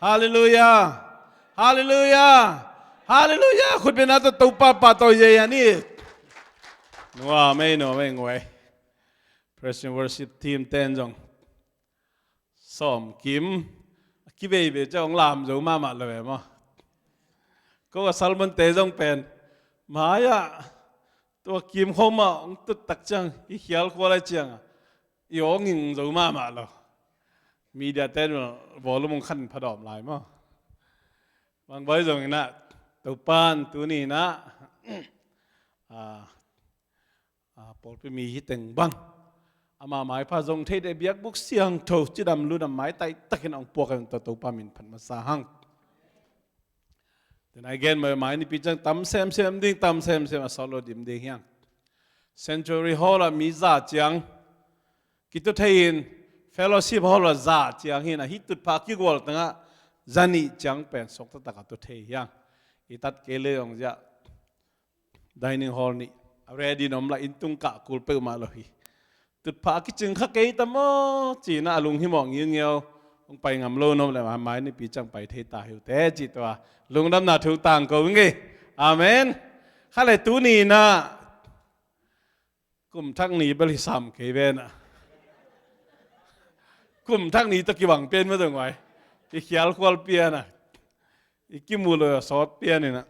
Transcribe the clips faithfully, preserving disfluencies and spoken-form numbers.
Halleluiah. Halleluiah. Halleluiah. Khutbetna tawh Topa pahtawi ei a ni. Nuam ei, nuam ei, nguai. Praise and worship team ten zong sawm kim a kiveivei ciang hong lam zo mahmah lo e maw. Ko a sermon-te zong pen mai-ah tua kim khawm ah hong tut tak ciang i khial khual ai ciang a i awng ing zo mahmah lo. Media ten volume hong khan phadawm lai maw. Bang bawi zong inah Topan tuni inah a, a, pawlpi mi hi teng bang ama maipha zong theite biakbuk siangtho cidam ludam maitai takin a hong puak a hong Topa min phat masa hang. Tena i gen mai mai nipi ciang tam semsem ding, tam semsem a sawt lo dim ding hiang. Sanctuary Hall ah mi za ciang kitu thei in, Fellowship Hall ah za ciang hi inah hih tutphah kigual tangah za nih ciang pen sawk taktak a tu thei hiang. I tat kei le zong ziah dining hall nih a ready na om la, inn tung kah kul peuhmah lo hi. Tutphah a kicing kha kei ta maw ci inah a lunghimawh ngiungiau hong pai ngam lo na om le mai nipi ciang pai thei ta hi uh teh ci tua lungdamna thu tangko ing ei. Amen. Kha le tuni inah kum thak ni bel hi sam kei ve inah. Kum thak ni tawh kibang pian maw zong nguai. I khial khual pian a, i kimu lo a sawt pian inah.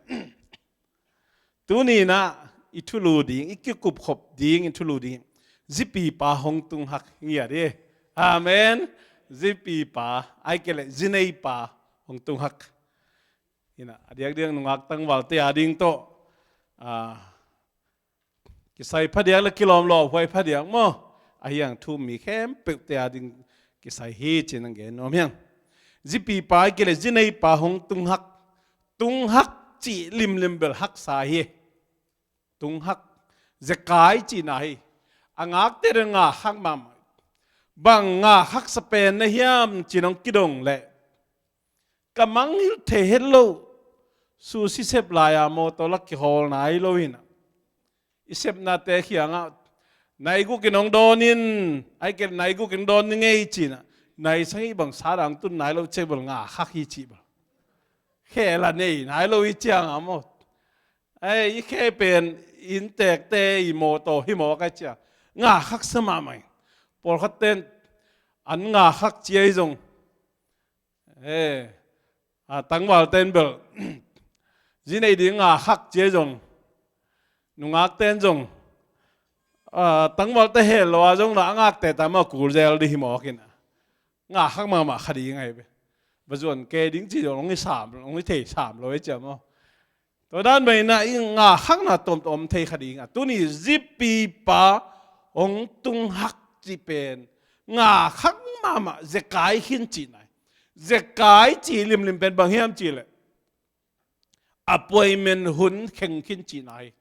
Tuni inah i thulu ding, i kikupkhop ding, i thulu ding zipipa hong tung hak ngiat hi. Amen. Zipipa ai kei le zineipa hong tung hak. Inah a diakdiak nungak tangvalte a ding tawh a, kisai phadiak le kilawm lawphuai phadiak maw. Ahi hang thu-um mi khempeuhte a ding kisai hi ci-in hong gen nuam hiang. Zipipa ai kei le zineipa hong tung hak. Tung hak cih limlim bel haksa hi. Tung hak, zekai cihna hi. A ngakte dong ngak hak mahmah. Bang ngak haksa pen na hiam ci-in hong kidong leh ka mangngilh thei het lo. Sushi sep lai-a mawtaw la kihawl nai lo inah i sepnate khiangah nai guk in hong dawn in, ai kei le nai guk in dawn ni ngei ci inah nai sagih bang sa dang tun nai lo cih bel ngak hak hi cih bel. Khe la nei nai lo i ciang a maw. Ei, i khe pen inntekte i mawtaw hi mawk ai ciang ngak haksa mahmah hi. Pawlkhat ten an ngak hak ci ahi zong, e, a, tangvalte in bel zi nei ding ngak hak ci ahi zong, nungakte in zong, a, tangvalte hel lo a zong la a ngakte ta mah kul zel ding hi mawk inah ngak hak mahmah kha ding ahi ve. Va zuan kei ding ci zong hong hi sam, hong hi thei sam lo ahi ciang maw. Tua dan bang inah i ngak hakna tuamtuam om thei kha ding a, tuni zipipa hong tung hak cih pen ngak hak mahmah zekai khin cihna hi. Zekai cih limlim pen bang hiam cih leh appointment hun kheng khin cihna hi.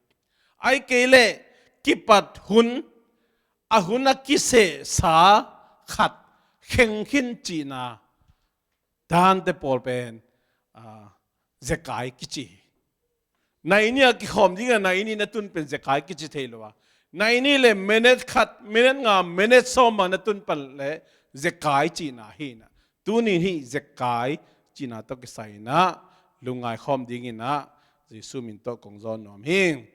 Ai kei leh kipat hun, a hun a kisehsa khat kheng khin cihna dante pawl pen, a, zekai kici hi. Nai nih a kikhawm ding a nai nih na tun pen zekai kici thei lo a, nai nih le minute khat, minute nga, minute sawm bang na tun pan le zekai cihna hi inah. Tuni hih zekai cihna tawh kisai inah lungngai khawm ding inah Jesu min tawh kong zawn nuam hi.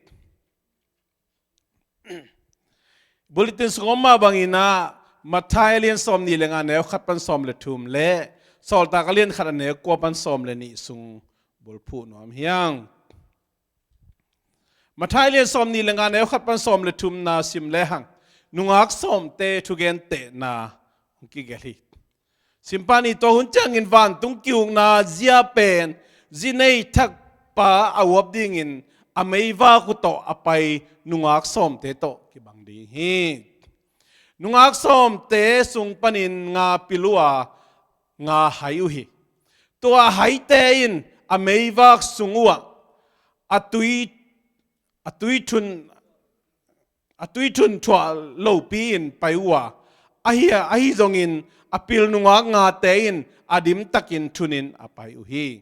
Bulletin sung om mah bang inah Matthai lian sawm nih le nga neu khat pan sawm le thum le Sawltak a lian khat a neu kua pan sawm le nih sung bulphuh nuam hiang. Matthai lian sawm nih le nga neu khat pan sawm le thumna sim le hang nungak sawmte thugentehna hong kigelh hi. Simpa nih tua hun ciangin vantung ki-ukna zia pen zi nei thakpa a uap dingin a meivak uh tawh a pai nungak sawmte tawh kibang ding hi. Nungak sawmte sung panin nga pil uh a, nga hai uh hi. Tua haite in a meivak sung uh ah a tui, a tui thun a tui thun thuah lopi-in pai uh a, ahi, ahi zongin a pil nungak ngate in a dimtakin thunin a pai uh hi.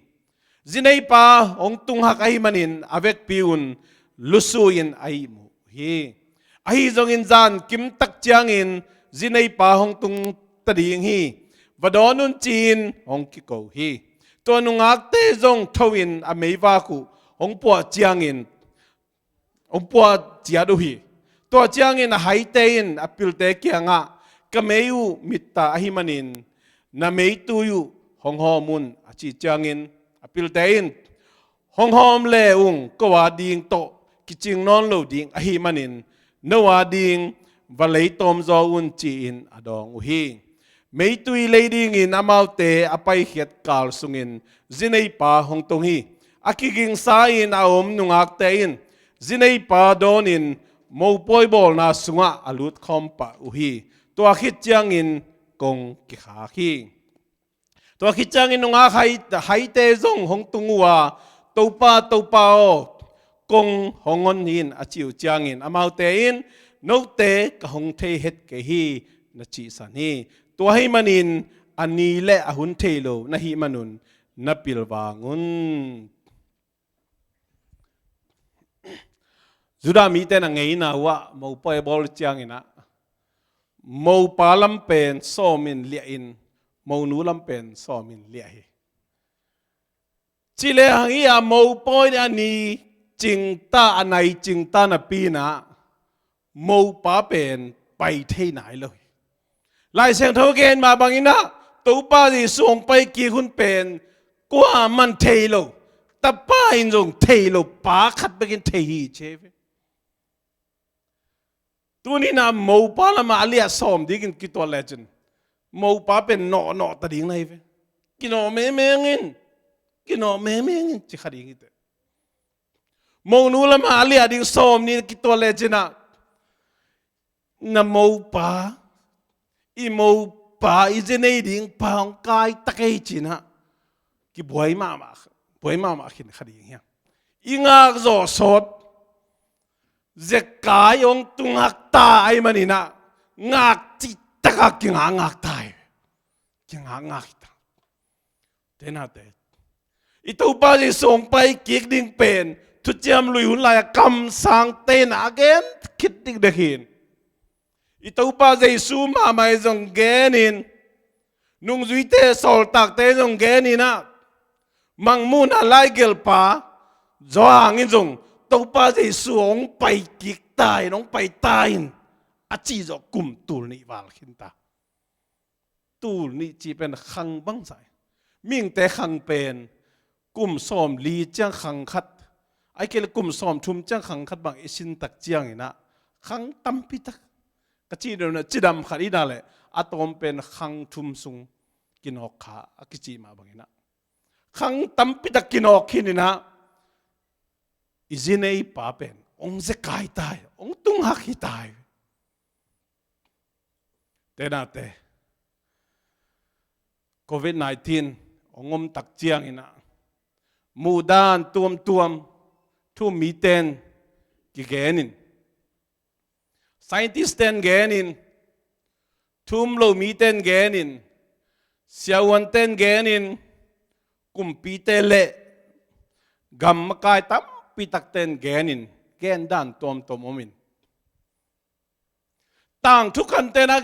Zineipa hong tung hak ahih manin a vekpi-un lusu-in a ihmu uh hi. Ahi zongin zan kimtak ciangin zineipa hong tung ta ding hi. va dawn un ci-in hong kiko hi. Tua nungakte zong tho-in a meivak uh hong puah ciangin hong puah ciat uh hi. Tua ciangin a haite in a pilte kiangah, "Ka mei uh mittah ahi manin na meitui uh hong hawm un," a cih ciangin a pilte in, "Hong hawm le ung, ko a ding tawh kicing nawn lo ding ahi manin no a ding va lei tawm zaw un," ci-in a dawng uh hi. Meitui lei dingin amaute a paikhiat kal sungin zineipa hong tung hi. A kigingsa-in a om nungakte in zineipa dawnin mopawi bawlna sungah a lutkhawm pah uh hi. Tua khit ciangin kong kikhak hi. Tua khit ciangin nungak hai, haite zong hong tung uh a, "Topa, Topa aw, kong hong on hi in," a cih uh ciangin amaute in, "Note ka hong thei het kei hi," na cihsan hi. Tua ahih manin a ni le a hun thei lo na hih manun na pilvang un. Judah mite na ngeina uh ah mopawi bawl ciangin ah, mopa lam pen sawmin liah in, monu lam pen sawmin liah hi. Ci le hang hi a, mopawi nih a ni cingta, a nai cingta napi-in ah mopa pen pai thei nai lo hi. Lai Siangtho gen mah bangin ah Topa Jesu hong pai kik hun pen kuaman thei lo, Tapa in zong thei lo, Pa khat bekin thei hi ci hi ve. Tuni-in ah mopa lamah a liah sawm dingin kituat lecin mopa pen nawhnawh ta ding na hi ve. Kinawh mengmeng in, kinawh mengmeng in ci kha ding hi teh. Monu lamah a liah ding sawm ni kituat lecin ah, na mopa, i mopa, i zi nei ding pa hong kai ta kei ci-in ah kibuai mahmah, buai mahmah khin kha ding hi hang. I ngak zawh sawt, zekai hong tungak ta ahih manin ah ngak cihtak a kingakngak ta hi. Kingakngak hi ta. Te nate, i Topa Jesu hong pai kik ding pen Thuciam Lui hun lai-a kamsangte in a gen khit dikdek hi. I Topa Jesu mahmah in zong genin, nungzuite, sawltakte in zong genin ah, Mangmuhna laigelhpa Johan in zong Topa Jesu hong pai kik ta in, hong pai ta in, a cih zawh kum tul nih val khin ta. Tul nih cih pen khang bangzah hi. Mihingte khang pen kum sawmli ciang khang khat, ahih kei leh kum sawmthum ciang khang khat bang i sin tak ciangin ah, khang tampi tak, ka cih deuh na, cidam khat hi na leh a tawm pen khang thum sung kinawk kha a kicih mah bangin ah, khang tampi tak kinawk khin in ah, i zi nei pa pen hong zekai ta hi, hong tunghak hi ta hi. Te nate, covid nineteen hong om tak ciangin ah, muhdan tuamtuam, thu-um mite in kigenin, scientist-te in genin, thu-um lo mite in genin, siavuante in genin, kumpite le gam makai tampi takte in genin, gendan tuamtuam om in, tangthu khante in a,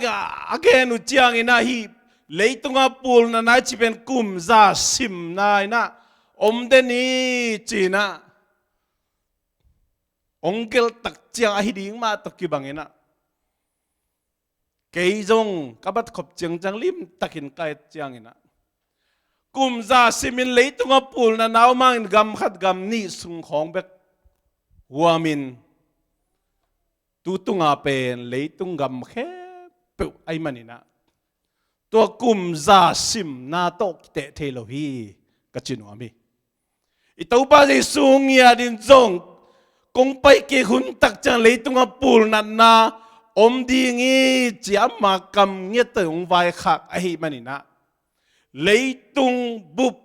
a gen uh ciangin ah, hih leitunga pulnatna i cih pen kum za simna in ah om den hi ci-in ah hong gelh tak ciang ahi ding mah tawh kibangin ah, kei zong ka bat khop ciangciang limtakin ka et ciangin ah, kum za simin leitunga pulnatna om hangin gam khat gam nih sung khawng bek huamin, tu tunga pen leitung gam khempeuh ahih manin ah, tua kum za simna tawh kiteh thei lo hi, ka ci nuam hi. I Topa Jesu ngiat in zong, kong pai kik hun tak ciang leitunga pulnatna om ding hi ci-a ama kam ngiat tawh hong vaikhak ahih manin ah, leitung bup,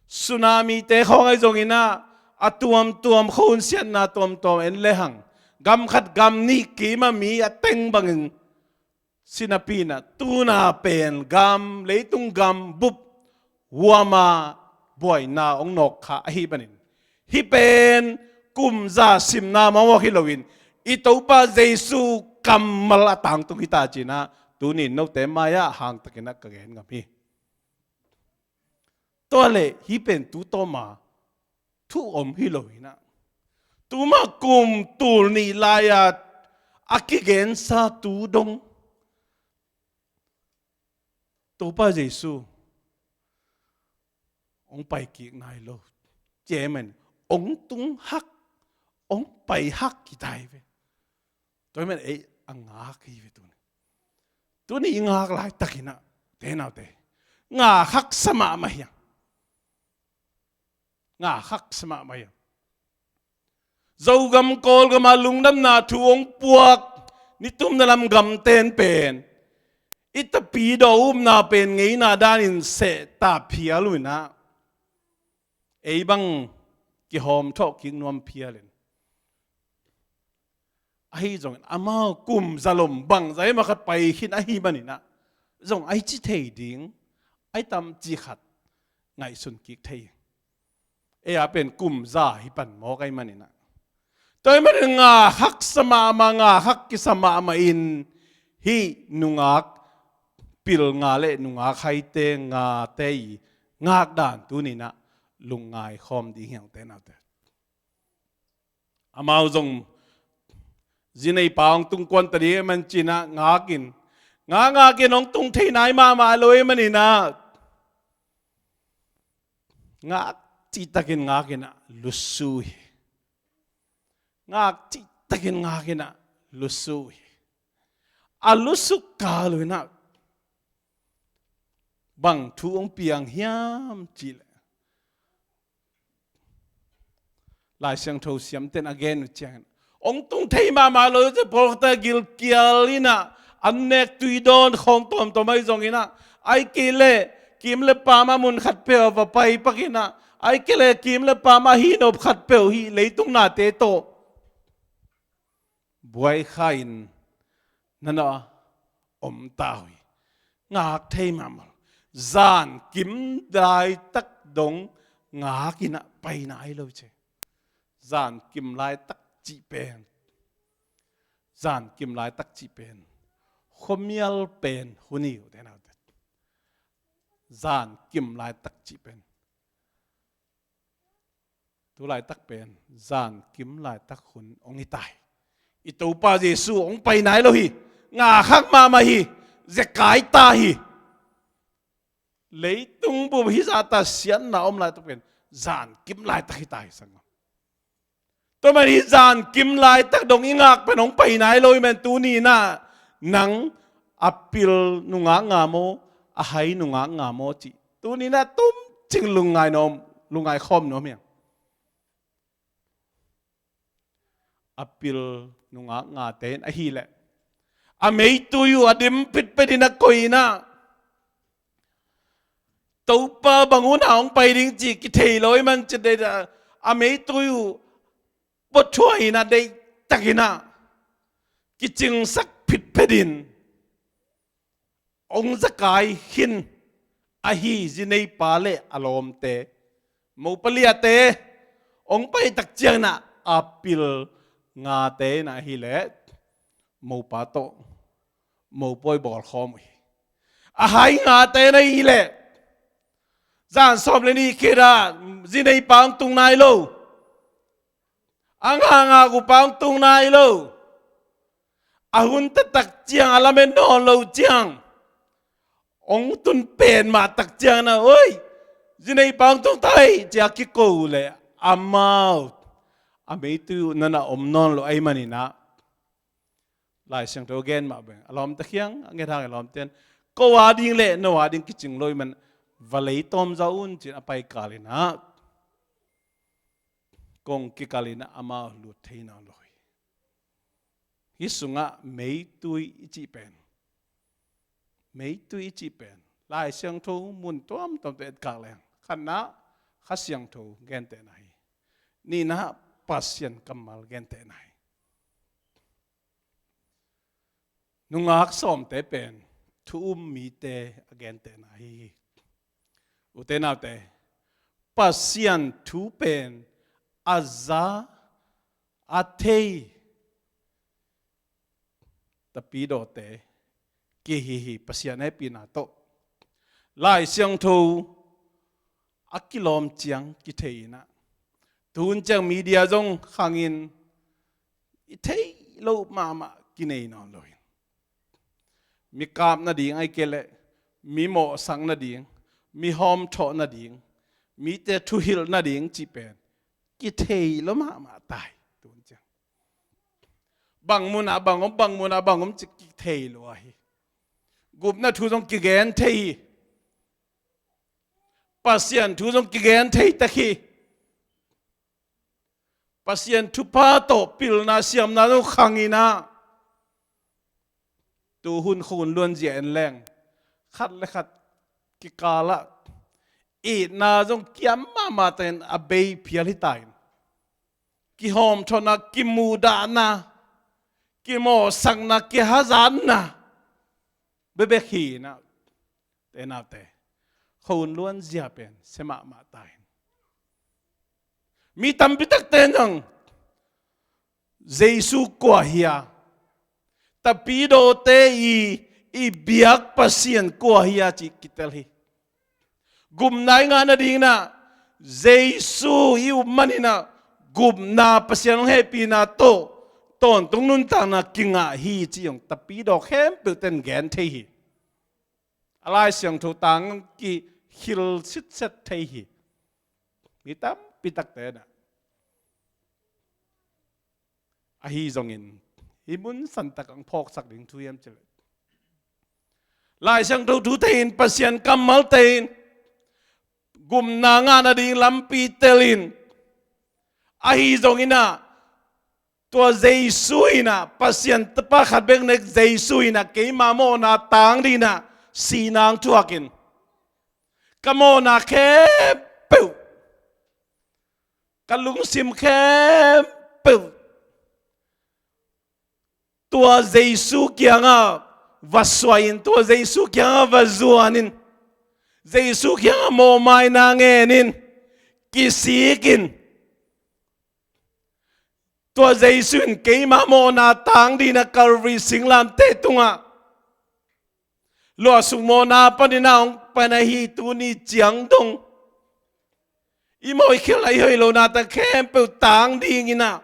tsunami-te khawng ahi zongin ah, a tuamtuam, khuahun siatna tuamtuam en lehang, gam khat gam nih kim a mi a teng bangin si napi-in ah, tu-in ah pen gam, leitung gam bup huama buaina hong nawk kha ahih manin, hih pen kum za simna mawkmawk hi loin, i Topa Jesu kammal a tangtung hi ta ci-in ah, Tuni in note mai-ah hangtakin ah ka gen ngam hi. Tua leh hih pen tu tawma thu om hi lo hi nah. Tuma kum tul nih lai-a a kigensa tu dong Topa Jesu hong pai kik nai lo. Ci ahih manin hong tung hak, hong pai hak hi ta hi ve. Tua ahih manin ei a ngak hi ve tuni. Tuni i ngak laitakin ah, te naute, ngak haksa mahmah hi hang. Ngak haksa mahmah hi hang. Zogam Kawlgam ah lungdamna thu hong puak nitumna lam gamten pen i Tapidaw upna pen ngeina danin sehta phial uh in ah, ei bang kihawmthawh kik nuam phial in. Ahi zongin amau kum zalom bangzah mah khat pai khin ahih manin ah, zong a hi ci thei ding a hi tam cih khat ngaihsun kik thei. Ei a pen kum za hi pan mawk ahih manin ah. Tua ahih manin ngak haksa mahmah, ngak hak kisa mahmah in hih nungak pil nga le nungak haite ngate i ngak dan tuni in ah lungngai khawm ding hi hang, te naute. Amau zong zineipa hong tung kuan ta ding ahih manin ci-in ah ngakin, ngak ngakin hong tung thei nai mahmah lo ahih manin ah, ngak cihtakin ngakin ah lusu hi. Ngak cihtakin ngakin ah lusu hi. A lusuk kal uh in ah bang thu hong piang hiam cih leh, Lai Siangtho siamten a gen uh ciangin, hong tung thei mahmah lo ci, pawlkhatte gilkial in ah an nek tui dawn khawng tawmtawm ahi zongin ah, ahih kei leh kim le paam a mun khat peuh ah va pai pak in ah, ahih kei leh kim le paam a hihnop khat peuh hih leitung nate tawh buai kha in na na om ta uh hi. Ngak thei mahmah lo. Zankim laitak dong ngakin ah pai nai lo ci. Zankim laitak cih pen, zankim laitak cih pen khuamial pen hun hi uh, te naute. Zankim laitak cih pen, tu laitak pen zankim laitak hun hong hi ta hi. I Topa Jesu hong pai nai lo hi. Ngak hak mahmah hi. Zekai ta hi. Leitung bup hih zahta siatna om laitak pen zankim laitak hi ta hi, sanggam. Tua manin hih zankim laitak dong i ngak pen hong pai nai lo ahih manin tuni in ah nang a pil nungak nga maw, a hai nungak nga maw cih tuni in ah tumcing lungngai nuam, lungngai khawm nuam hi hang. A pil nungak ngate in ahih leh a meitui uh a dim pitpet in a koih in ah, Topa bang hun ah hong pai ding cih kithei lo ahih manin ci deih a, a meitui uh puahthuah in ah deihtakin ah kicingsak pitpet in hong zekai khin ahi zineipa le a lawmte, mopa liate hong pai tak ciangin ah a pil ngate in ahih leh mopa tawh mopawi bawl khawm uh hi. A hai ngate in ahih leh zan sawm le nih khit ah zineipa hong tung nai lo. A ngakngak uh pa hong tung nai lo. A hun taktak ciang a lamet nawn lo ciang hong tun pen mah tak ciang in ah, oi, zineipa hong tung ta hi, ci-a kiko uh leh amau a meitui uh na na om nawn lo ahih manin ah, Lai Siangtho gen mah bang a lawmte kiang a nget hang, a lawmte in ko a ding le no a ding kicing lo ahih manin va lei tawm zaw un ci-in a pai kal in ah, kong kikal in ah amau lut thei nawn lo hi. Hih sungah meitui i cih pen, meitui i cih pen Lai Siangtho mun tuamtuam tawh etkak leng, khatna Kha Siangtho gentehna hi. Nihna Pasian kammal gentehna hi. Nungak sawmte pen thu um mite a gentehna ahi hi. Ute naute, Pasian thu pen a za, a thei tapidawte kihi hi, Pasian hehpihna tawh. Lai Siangtho a kilawm ciang kithei inah, tuhun ciang media zong khangin i theih loh mahmah kinei nawn lo hi. Mi kap nading ahih kei leh mi mawhsak nading, mi hawmthawh nading, mite thuhilh nading cih pen kithei lo mahmah ta hi. Tuhun ciang bang munah bang om, bang munah bang om cih kithei lo ahi. Gupna thu zong kigen thei hi. Pasian thu zong kigen thei tak hi. Pasian thupha tawh pilna siamna zong khang inah, tuhun khuahun luanzia en leng, khat le khat kikalah itna zong kiam mahmah takin a bei phial hi ta in, kihawmthawhna, kimuhdahna, kimawhsakna, kihazatna bekbek hi inah, te naute, khuahun luanzia pen sia mahmah ta in, mi tampi takte in zong Jesu kua hi a, tapidawte i, i biak Pasian kua hi a cih kitel hi. Gupna i ngah nading inah Jesu i up man inah, gupna, Pasian hong hehpihna tawh tawntung nuntakna kingah hi cih zong tapidaw khempeuhte in gen thei hi. A Lai Siangtho tang kikhil sitset thei hi. Mi tampi takte inah. Ahi zongin, hih mun santak ang phawksak ding thu hiam cih leh, Lai Siangtho thu thei in, Pasian kammal thei in, gupna ngah nading lampi tel in, ahi zong inah, tua Jesu inah, Pasian Tapa khat bek nek Jesu inah keima mawhna tang ding inah sihna hong thuak in, ka mawhna khempeuh, ka lungsim khempeuh tua Jesu kiangah va suah in, tua Jesu kiangah va zuan in, Jesu kiangah mawhmaina ngen in, kisik in, tua Jesu in keima mawhna tang ding inah Calvary singlamteh tungah luahsuk mawhna panin a hong pai na hi. Tuni ciang dong i mawh i khelh a i hoih lohna tang khempeuh tang ding inah,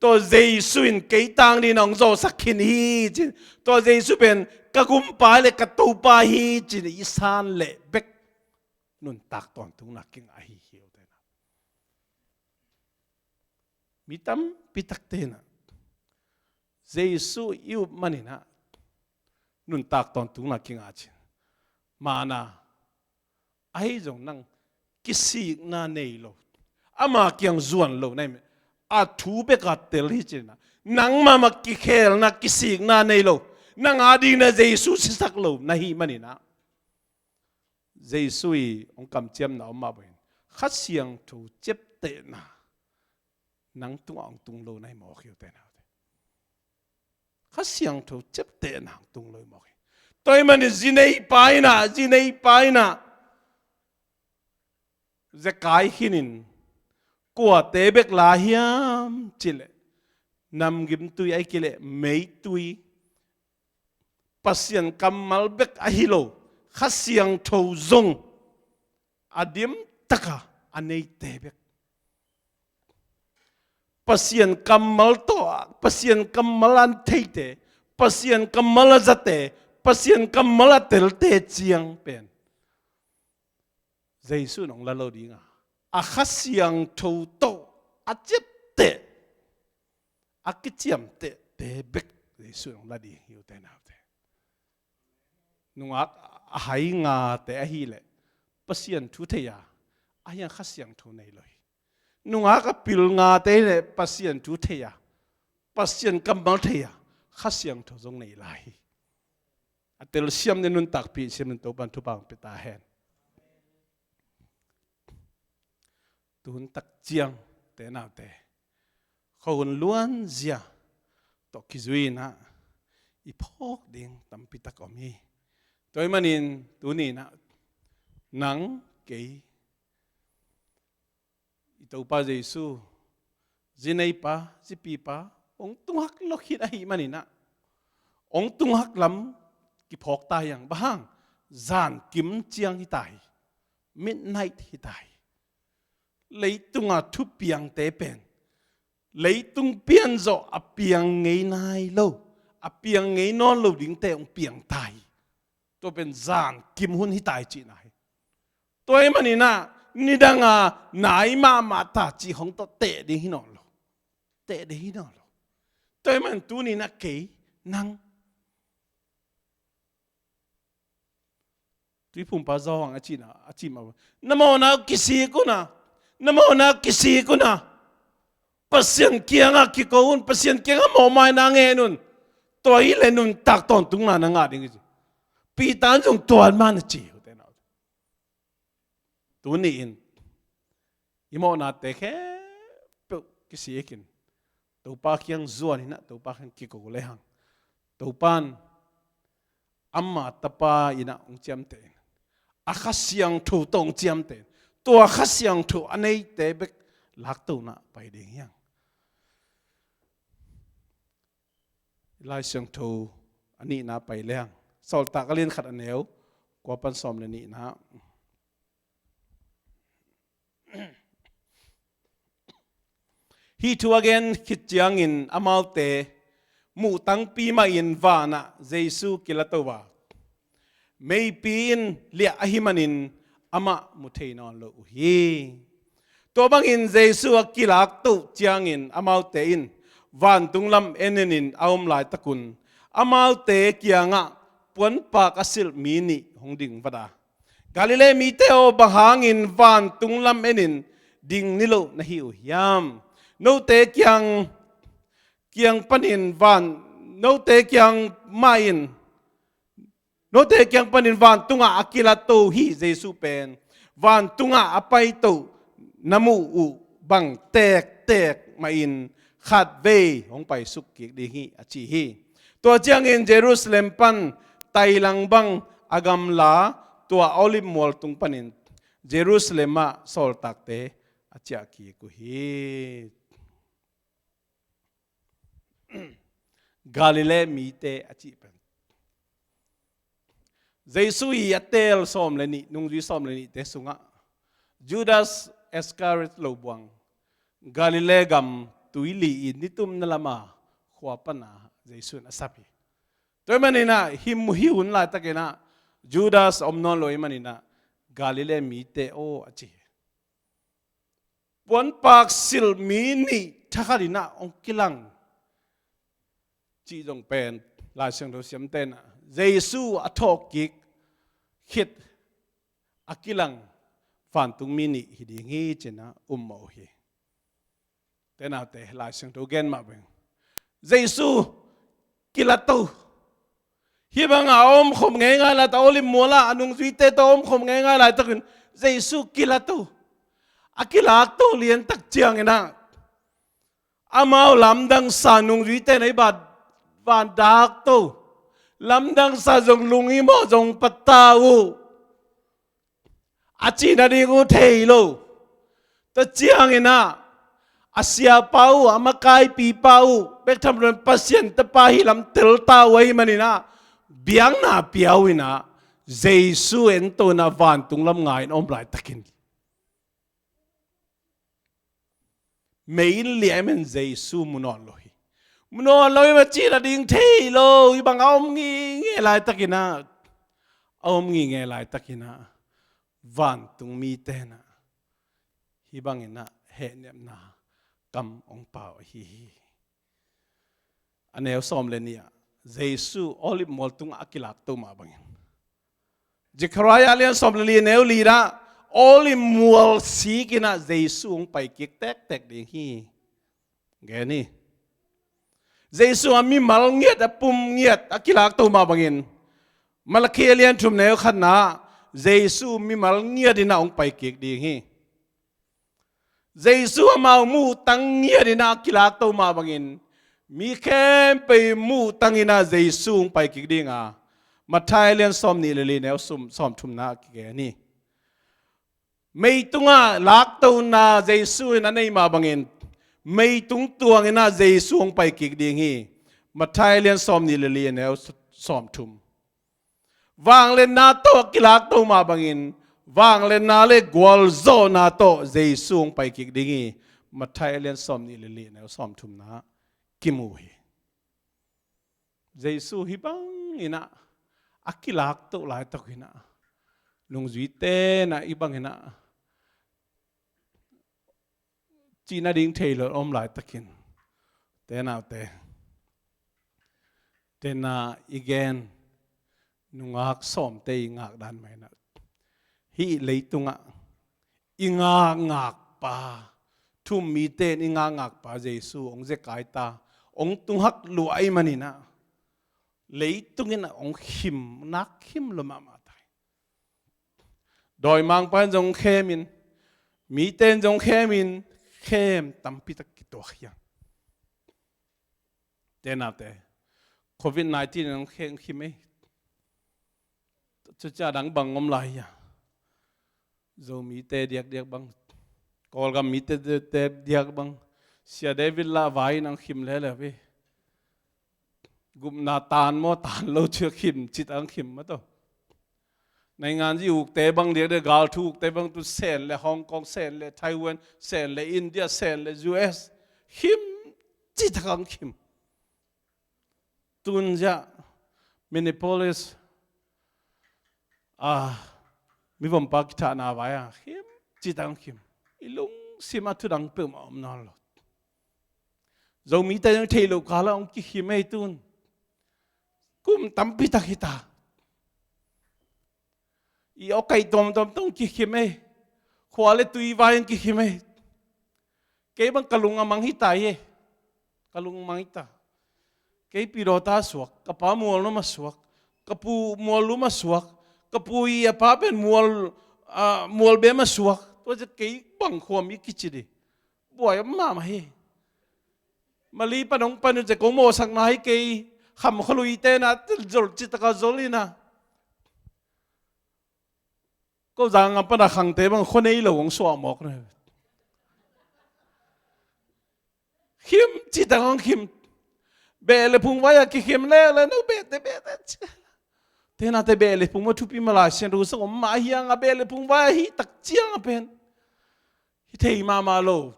tua Jesu in kei tang ding inah hong zawhsak khin hi ci-in, tua Jesu pen ka gumpa le ka Topa hi ci-in i san leh bek nuntak tawntungna kingah ahi hi. Mi tampi takte inah Jesu i up man inah nuntak tawntungna kingah cin. Mana, ahi zong nang kisikna nei lo, ama kiang zuan lo na hi meh. A thu bek a tel hi cin inah, nang mahmah kikhelna, kisikna nei lo, nang ading inah Jesu sisak lo na hi man inah, Jesu i hong kamciamna om mah bangin Kha Siangtho ciaptehna nang tungah hong tung lo na hi mawk hi, u te nau te. Kha Siangtho ciaptehna hong tung lo hi mawk hi. Tua ahih manin zi neipa inah, zi neipa inah Zekai khinin kuate bek la hiam cih leh, namgimtui ahih kei leh meitui, Pasian kammal bek ahi lo, Kha Siangtho zong a dimtaka a neite bek. Pasian kammal tawh, Pasian kammal a theite, Pasian kammal a zate, Pasian kammal a telte ciang pen Jesu in hong la lo ding a, a Kha Siangtho tawh a ciapteh, a kiciamtehte bek Jesu in hong la ding hi, u te nau te. Nungak a hai ngate ahih leh Pasian thu thei a, ahi hang Kha Siangtho nei lo hi. Nungak a pil ngate ahih leh Pasian thu thei a, Pasian kammal thei a, Kha Siangtho zong nei lai hi. A telsiam ding, nuntakpih siam ding Topa'n thupha hong pia ta hen. Tuhun tak ciang, te nau te, khuahun luanzia tawh kizui inah i phawk ding tampi tak om hi. Tua ahih manin tuni inah nang, kei, i Topa Jesu zi neipa, zi pipa hong tunghak lo khit ahih man inah, hong tunghak lam kiphawk ta hiang. Bang hang? Zan kim ciang hi ta hi. Midnight hi ta hi. Leitunga thupiangte pen leitung pianzawh a piang ngei nai lo, a piang ngei nawn lo dingte hong piang ta hi. Tua pen zan kim hun hi ta hi cihna hi. Tua ahih maninah nidanga nai mahmah ta cih hong tawh teh ding hi nawn lo. Teh ding hi nawn lo. Tua ahih man tuninah kei nang Tuiphumpa Zawhang a cihna a cih mah bang, na mawhna kisik una, na mawhna kisik una, Pasian kiangah kiko un, Pasian kiangah mawhmaina ngen un. Tua hileh nuntak tawntungna na ngah ding hi ci. Peter in zong tua mah na ci uh te na. Tuni-in i mawhnate khempeuh kisikin Topa kiang zuan inah, Topa kiang kiko lehang, Topa in ama Tapa inah hong ciamteh in, a Kha Siangtho tawh hong ciamteh in, tua Kha Siangtho a neite bek laktona pai ding hiang. Lai Siangtho a nihna pai leng, Sawltak a lian khat a neu kua pan sawm le nihna. Hih thu a gen khit ciangin amaute muhtangpi mahin vanah Jesu kilato a, meipi in liah ahi manin amah mu thei nawn lo uh hi. Tua bangin Jesu a kilaktoh ciangin amaute in vantung lam enenin a om laitakun amaute kiangah puanpak a silh mi nih hong ding vat a, Galilee mite aw, bang hangin vantung lam enin ding niloh na hi uh hiam? Note kiang, kiang panin van, note kiang mahin Note kiang panin vantungah a kilato hih Jesu pen vantungah a paito na muh uh bang tektek mahin khatvei hong paisuk kik ding hi, a ci hi. Tua ciangin Jerusalem pan tailang bang a gamla tua Olive mual tung panin Jerusalem ah sawltakte a ciah kik uh hi. Galilee mite a cih pen Jesu i a teel sawm le nih, nungzui sawm le nihte sungah Judas Iskariot lo buang Galilee gam tuili i nitumna lama khua pana Jesu in a sap hi. Tua ahih maninah hih hun laitakinah Judas om nawn lo ahih maninah Galilee mite aw a ci hi. Puanpak silh mi nih thakhatinah hong kilang cih zong pen Lai Siangtho siamtenah Jesu a thawhkik khit a kilang vantung mi nih hi ding hi cinah um mah uh hi. Tenaute Lai Siangtho gen mah beng Jesu kilato. Hih bangah a omkhop ngeingai laitak, Olive mualah a nungzuite tawh a omkhop ngeingai laitakin Jesu kilato. A kilakto liantak cianginah amau lamdangsa nungzuite na i bat vandakto. Lamdangsa zong lunghimawh zong patta uh. A cihna ding uh thei lo. Tua cianginah a siapa uh, a makaipipa uh bek tham loin Pasian Tapa hi lam telta uh ahih maninah biakna pia uh inah Jesu entona vantung lam ngai in om laitakin mei in liah ahih man Jesu mu nawn lo hi. Mu nawn lo hi, a cihna ding thei lo. Hih bangah a om ngingei laitakinah, a om ngingei laitakinah vantung mitenah hih banginah hehnepna kam hong pau ahi hi. A neu sawm le nih ah Jesu Olive mual tungah a kilakto mah bangin Zechariah lian sawm le li neu li dah Olive mual sikinah Jesu hong paikik tektek ding hi. Gen hi. Jesu a mimal ngiat, a pum ngiat a kilakto mah bangin Malakhi lian thum neu khatna Jesu mimal ngiatinah hong paikik ding hi. Jesu amau muhtang ngiatinah a kilakto mah bangin mi khempeuh muhtanginah Jesu hong paikik dinga Matthai lian sawm nih le li neu sawm thumna a kigen hi. Meitungah laktona Jesu in a nei mah bangin meitung tuanginah Jesu hong paikik ding hi. Matthai lian sawm nih le li neu sawm thum. Vangliatna tawh a kilakto mah bangin vangliatna le gualzawhna tawh Jesu hong pai kik ding hi. Matthai a lian sawm nih le li, neu sawm thumna kimu hi. Jesu hih bangin ah a kilakto laitak in ah, nungzuite in ah hih bangin ah cihna ding thei lo om laitakin, te naute, tena i gen nungak sawmte i ngak dan mah in ah, hih leitungah i ngakngakpa, thu-um mite in i ngakngakpa Jesu hong zekai ta, hong tunghak lua ahih manin ah, leitung in ah hong khim, nak khim lua mahmah ta hi. Dawimangpa in zong khemin, mite in zong khemin, khem tampi tak kituak hi a. Te naute, covid nineteen in hong khem, khim ei. Cucia dang bang om lai hi a. Zomite diakdiak bang, Kawlgam mite diakdiak bang, Sia David lah vai in hong khim leuleu hi. Gupna tan maw, tan lo, cia khim cih tak hong khim mah tawh. Naingan zi ukte bang diakdiak, galthu ukte bang tu sen le, Hong Kong sen le, Taiwan sen le, India sen le, U S, khim cih tak hong khim. Tun ziah Minneapolis, ah, mivompa kithahna vai-ah khim cih tak hong khim. I lungsim ah thu dang peuhmah om nawn lo. Zomite zong thei lo kal ah hong kikhim ei tun. Kum tampi tak hi ta. I awkaih tuamtuam tawh hong kikhim ei. Khua le tui vai hong kikhim ei. Kei bang ka lung a mang hi ta hi ei. Ka lung mang hi ta. Kei Pidawta suak, ka pa Mualnuam a suak, ka pu Muallum a suak, ka pu i a pa pen Mual, ah, Mualbem a suak. Tua cia kei bang khuami kici dih. Buai om mahmah hi. Mali pan hong pan uh cia kong mawhsakna hi kei. Kham khualuite na zol cih tak a zol hi na. Ko zangam pana khangte bang khua nei lo hong suah mawk na. Khim cih tak hong khim. Beh le phung vai-ah kikhim leuleu, no behte behte ci. Te naute, beh le phung mah thupi mah, Lai Siangtho sung om mah hi hang a, beh le phung vai-ah hih tak ciang a pen hi thei mahmah lo.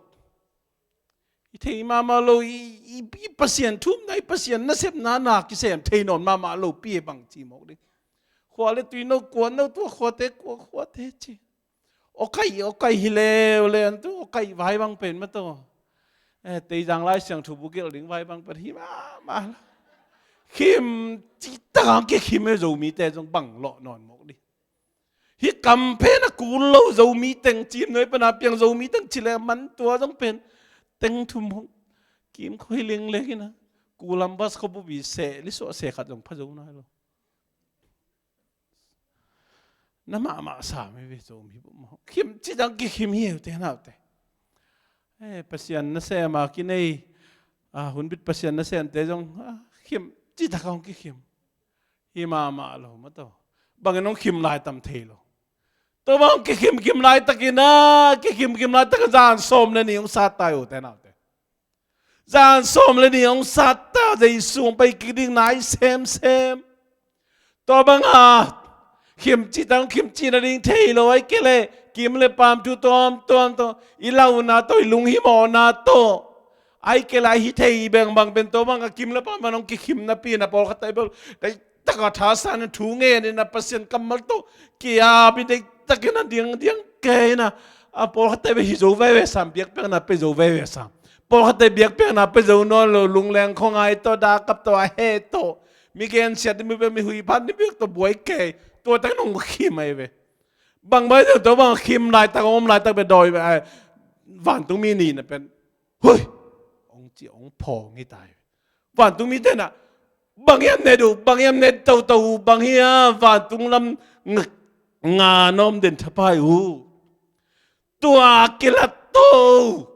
Hi thei mahmah lo, i, i, i Pasian thu-umna, i Pasian nasepna na kisem thei nawn mahmah lo pi bang ci mawk ding. Khua le tui no kuan no, tua khuate kua khuate ci. Awkaih, awkaih hi leuleu, an tu awkaih vai bang pen mah tawh. Eh, Teizang Lai Siangtho bu gelh ding vai bang pen hi mahmah lo. Khim cih tak hong kikhim ei, Zomite zong bang lawh nawn mawk dih. Hih kam pen a kul lo Zomi teng, Cimnuai pana piang Zomi teng ci le a man tua zong pen teng thum hong kim khoi lengleng hi na. Kulam bas khuabup i seh, lisuah seh khat zong pha zo nai lo. Na mahmah sam hi ve Zomi bup maw. Khim cih tak hong kikhim hi ei, ute naute. Eh, Pasian nasem a kinei, ah, hunbit Pasian nasemte zong, ah, khim cih tak hong kikhim. Hi mahmah lo mah tawh. Bangin hong khim lai tam thei lo. Tua bang hong kikhimkhim laitakin ah, kikhimkhim laitakin zan sawm le nih hong sat ta hi, ute naute. Zan sawm le nih hong sat ta, Jesu hong pai kik ding nai semsem. Tua banga khim cih tak hong khim cih nading thei lo, ahih kei leh kim le paam thu tuamtuam tawh, i launa tawh, i lunghimawhna tawh, ahih kei leh hi thei bang bang pen tua banga kim le paam pan hong kikhim napi-in a pawlkhatte bel, deihtak a thasan in thu ngen in a, Pasian kammal tawh ki-ap in deihtakin a diangdiang kei in a, a pawlkhatte bel hi zo veve sam, biakpiakna pia zo veve sam. Pawlkhatte biakpiakna pia zo nawn lo, lungleng khuangai tawh, dakap tawh, a heh tawh, mi gensiat ding, mi bia, mi huih phat ding bek tawh buai kei. Tua takin hong khim ahi ve. Bang bai deuh tawh bang khim laitak, om laitak bia dawi bia, ai, vantungmi nih na pen, hui, hong ci, hong phawng hi ta hi ve. Vantungmite na, bang hiam ne duh, bang hiam ne toto uh, bang hiam vantung lam nga, nga na om den thapai uh. Tua kilat to,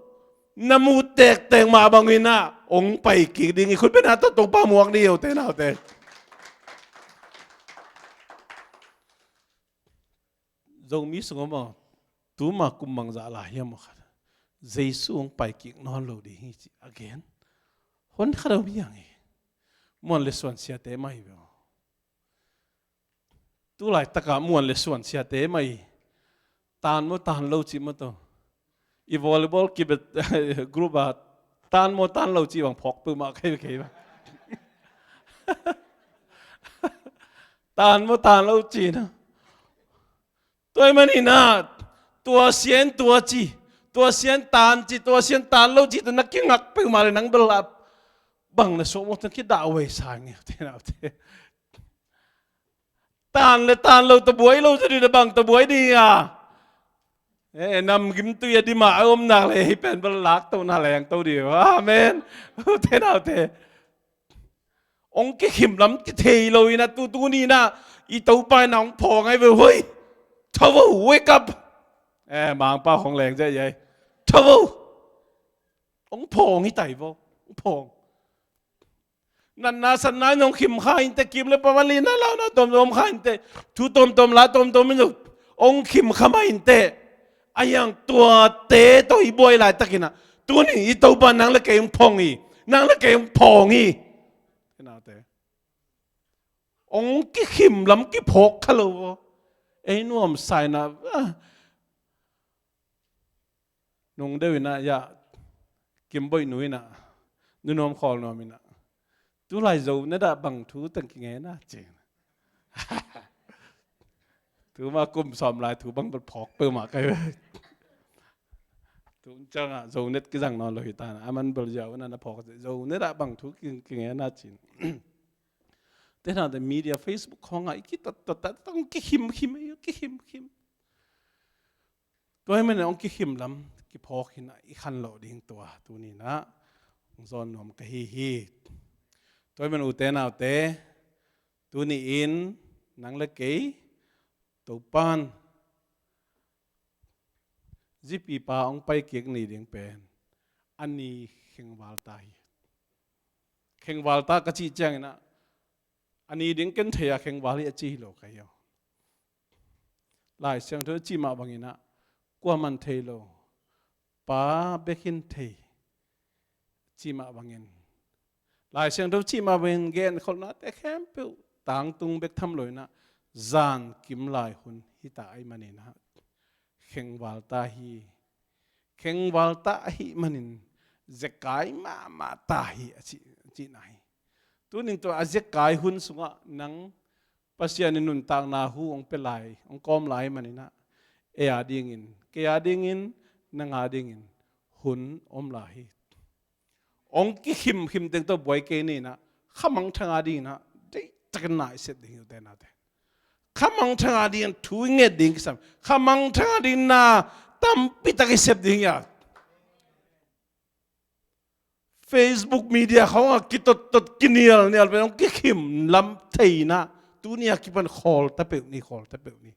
na mu tektek mah bangin ah hong pai kik ding hi. Khut beng a, Topa muak ni, ute naute. Zomi sungah maw, tuma kum bangzah lai hiam maw khat, Jesu hong pai kik nawn lo ding hi ci a gen hon khat om hi hang hi. Muan le suan siate mah hi ve maw. Tu laitakah muan le suan siate mah i tan maw tan lo cih maw tawh, i volleyball kibet group ah tan maw tan lo cih bang phawk peuhmah kei kei bang. Tan maw tan lo cih na. Tua ahih manin ah tua sian tua ci, tua sian tan ci, tua sian tan lo ci, tua na kingak peuhmah le nang bel ah bang na suak maw, tua kidah huai sa nge te naute. Tan le tan lo tawh buai lo zaw ding na bang tawh buai ding a. Eh, namgim tui a dim a om nak le hih pen bel lak to na leng to ding. Amen. Ute naute. Ong kikhim lam kithei lo in ah tu tuni in ah i Topa in ah ong phawng ahi ve hoi. Tho vo, wake up. Eh, Mangpau hong leng zia i ai. Tho vo. Ong phawng hi tai vo. Ong phawng. Natna satna in ong khim kha inteh, kim le pam a lina launa tuamtuam kha inteh, thu tuamtuam la tuamtuam in ong khim kha mah inteh. A hiang tuate tawh i buai laitakin ah tuni i Topa nang le kei ong phawng hi. Nang le kei ong phawng hi. Ong kikhim lam kiphawk kha lo. Ei nuamsa in ah, ah, nung deuh in ah, ya, Kimboih nu in ah, Nu Nuam Khawl Nuam in ah, tulai Zo net ah bang thu teng kingen a ci. Tuma kum sawm lai thu bang bel phawk peuhmah kai ve. Tu ciang ah Zo net kizang nawn lo hi ta na, a man bel ziau na na phawk. Zo net ah bang thu ki, kingen a ci. Te na te media, Facebook khawng ah i kitot tot ta, tong kikhim khim, i kikhim khim. Tua ahih manin ong kikhim lam kiphawk hi in ah i khanlawh ding tua tuni in ah ong zawn nuam ka hi hi. Tua ahih manin ute naute, tuni in nang le kei Topan zipipa ong pai kik ni ding pen a ni khengval ta hi. Khengval ta ka cih ciangin ah a ni ding ken thei a, khengval hi a ci hi lo ka hi aw. Lai Siangtho a cih mah bangin ah kuaman thei lo, Pa bek in thei. Cih mah bangin, Lai Siangtho cih mah bangin genkholhnate khempeuh tangtung bek tham lo in ah zan kim lai hun hi ta ahih manin ah khengval ta hi. Khengval ta ahih manin zekai mahmah ta hi a cih, cihna hi. Tunin tua a zekai hun sungah nang Pasian in nuntakna hu ong pia lai, ong kawm lai manin ah ei a dingin, kei a dingin, nang a dingin hun om lai hi. Ong kikhim khim teng tawh buai kei ni in ah, khamangthang a dingin ah deihtakin na i sep ding hi ute naute. Khamangthang a dingin thu i nget ding kisam, khamangthang a dingin na tampi tak i sep ding hi a. Facebook media khawng ah kitot tot, kinial nial pen ong kikhim lam thei in ah, tuni a kipan khawl ta peuh ni, khawl ta peuh ni.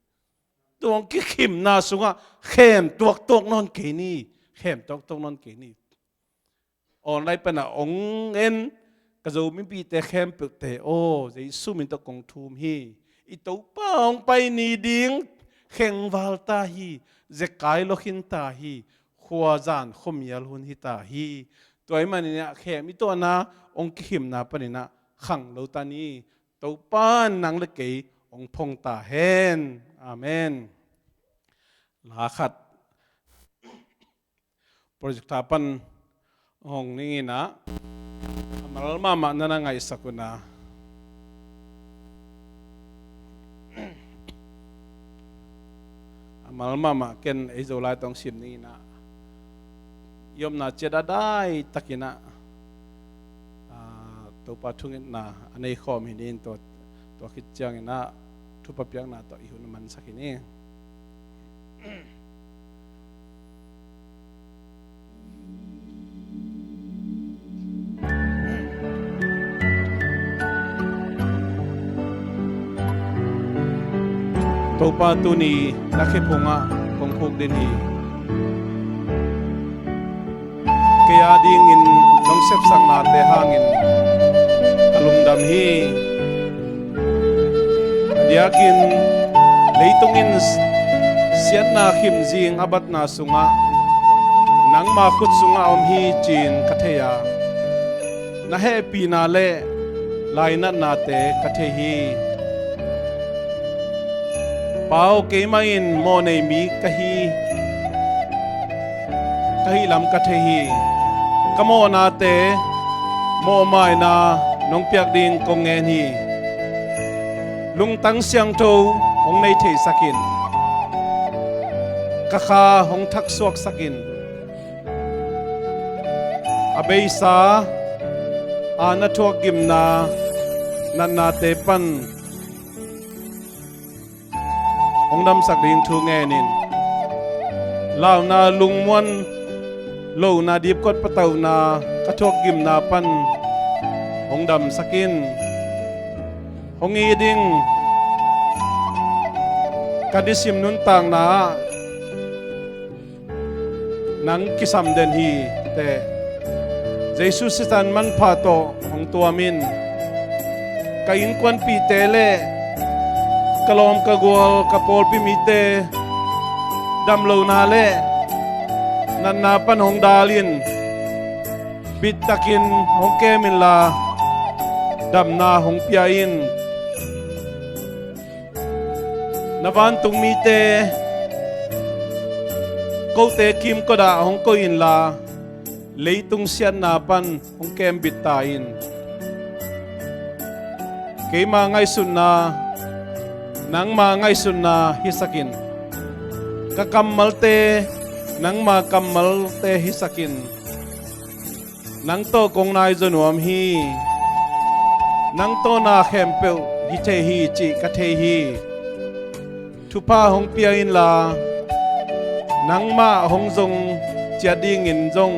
Tua ong kikhimna sungah khem tuaktuak nawn kei ni, khem tuaktuak nawn kei ni. Online pan ah ong en ka Zo mipihte khempeuhte aw, Jesu min tawh kong thum hi. I Topa ong pai ni ding khengval ta hi, zekai lua khin ta hi, khuazan khuamial hun hi ta hi. Tua ahih manin ah khem i tuahna ong kikhimna panin ah khang lo ta ni. Topa in nang le kei ong phong ta hen. Amen. La khat projector pan hong ning in ah, a mal mahmah na na ngaihsak un ah, a mal mahmah ken ei Zolai tawh sim ning in ah, i omna ciat a daitakin ah, ah, Topa thungetna a nei khawm hi ni in, tua, tua khit ciangin ah thupha piakna tawh i hun a mansak hi ni. Topa, tuni na khephungah kong khuk den hi. Kei a dingin nong sepsaknate hangin ka lungdam hi. A diakin leitung in siatna khimzing a batna sungah nangma khut sungah om hi ci-in ka thei a, na hehpihna le lainatnate ka thei hi. Pa aw, keimah in mawhnei mi ka hi, ka hih lam ka thei hi. Ka mawhnate mawhmaina nong piak ding kong ngen hi. Lungtang siangtho hong nei theisak in. Ka kha hong thaksuaksak in. A beisa a na thuak gimna natnate pan hong damsak ding thu ngen in. Launa lungmuan lohna dipkot patauhna ka thuak gimna pan hong damsak in. Hong it ding ka nisim nuntakna ah nang kisam den hi teh. Jesu sisan manpha tawh hong tuam in. Ka innkuanpihte le ka lawm ka gual ka pawlpi mite damlohna le natna pan hong dal in. Bittakin hong kem inla damna hong pia in. Na vantung mite kote kimkot ah hong koih inla leitung siatna pan hong kembit ta in. Keima ngaihsutna nangma ngaihsutna hisak in. Ka kammalte nangma kammalte hisak in. Nang tawh kong nai zaw nuam hi. Nang tawh na khempeuh hi thei hi cih ka thei hi. Thupha hong pia inla nangmah hong zong ciat dingin zong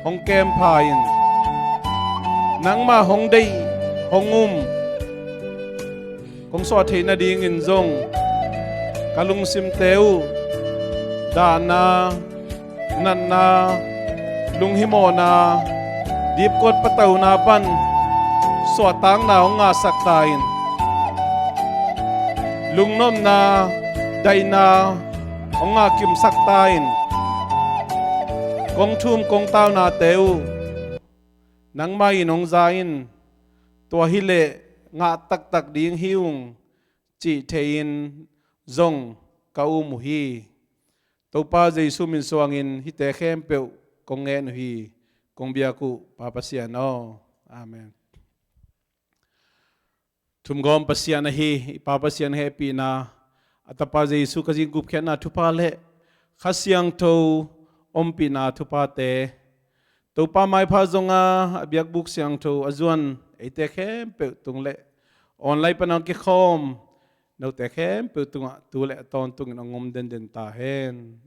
hong kempha in. Nangmah hong deih hong um kong suah theih nadingin zong ka lungsimte uh dahna, natna, lunghimawhna, dipkuat patauna pan suahtakna hong ngahsak ta in. Lungnopna, daihna hong ngahkimsak ta in. Kong thum kong taunate uh nangmah in hong za in. Tua hileh ngah taktak ding hi ung cih thei-in zong ka um uh hi. Topa Jesu min suangin hihte khempeuh kong ngen uh hi. Kong biak uh Pa Pasian aw. Amen. Thumgawm Pasian ahi i Pa Pasian hehpihna, a Tapa Jesu Khazih gupkhiatna thupha le Kha Siangtho ompihna thuphate, Topa maipha zonga a biakbuk siangtho a zuan eite khempeuh tung le online pana kikhawm note khempeuh tungah tu le a tawntungin hong om denden ta hen.